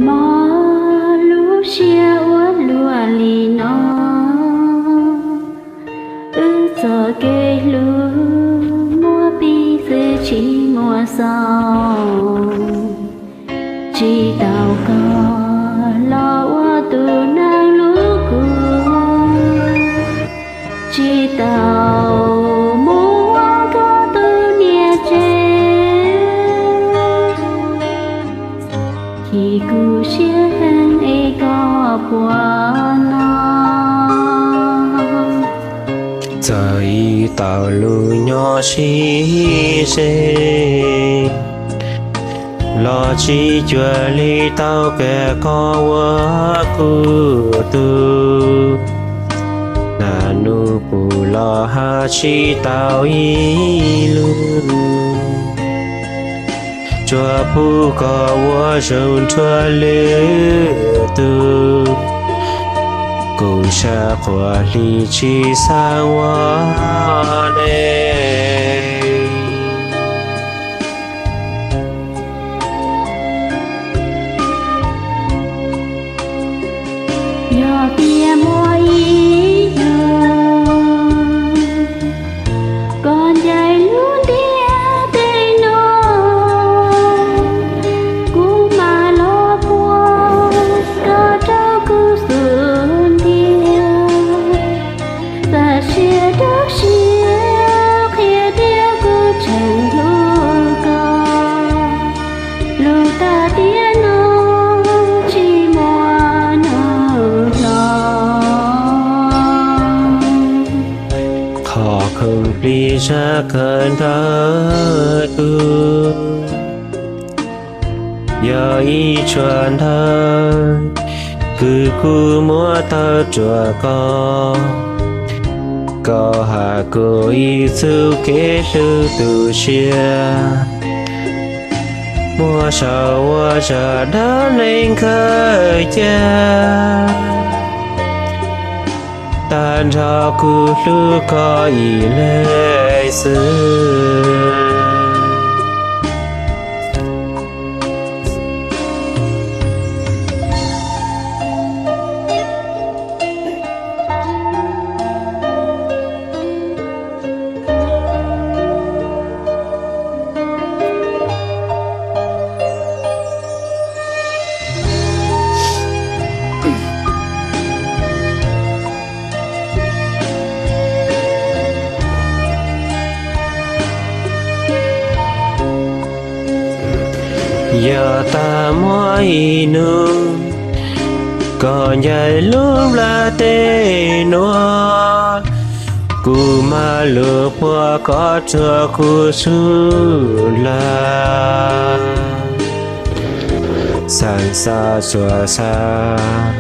Mob lub siab ua luaj li no, wb txoj kev hlub muab pib xwb tsis muaj xaus. Tsis tau koj los ua tus neeg hlub kuv, tsis tau mus ua koj tus niam tsev. Chim kuv siab heev es koj puas hnov. Txawm ib tau lus nyob sib ze, los tsis cuag li tau kawm koj ua kuv tug. Nag nub pum los hais tsis tau ib lus, tsuas pub koj ua zoo nrhuav lwm tus. Kuv sab qhuas hli tsis xav ua neej. Yog tias muaj ib hnub koj ncaim lub ntiaj teb no, kuv mam los puag koj rau kuv xub ntiag. Txawm siab dawb siab qhia tias kuv tseem hlub koj, lus tag tiam no tsis muaj hnub hloov. Qhov khoom plig zaj kawg ntawm kuv yog ib tshuaj ntawv kws kuv muab tawm rua koj. Koj has kuv ib txuj kev hlub tu siab, muab sau ua zaj dab neeg kawg ca, tag nrho kuv hlub koj ib leeg xwb. Yog tas muaj ib hnub koj ncaim lub nplaj teb nuav, kuv mam lug puag koj rua kuv xub ntiag. Xav xav xuav xav,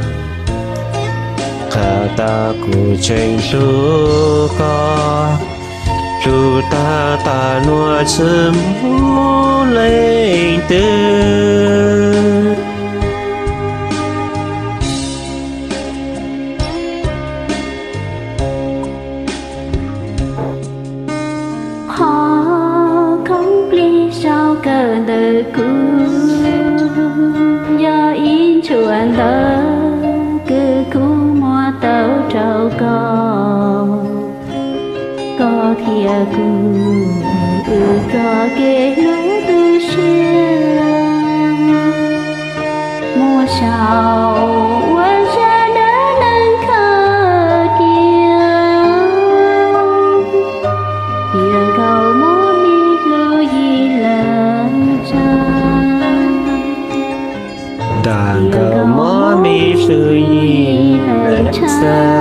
qhia tas kuv tseem hlub koj, hlub tas tas nuav tsi mus leej twg. Qhov khoob plig sau kawm ntawm kuv yog ib tshuaj ntawv kws kuv muab tau rau koj. Koj qhia kuv wb txoj kev hlub tu siab, muab sau ua zaj dab neeg kawg ca, tias nkauj mob me hlub yim leej tsa, tias nkauj mob me hlub yim leej tsa.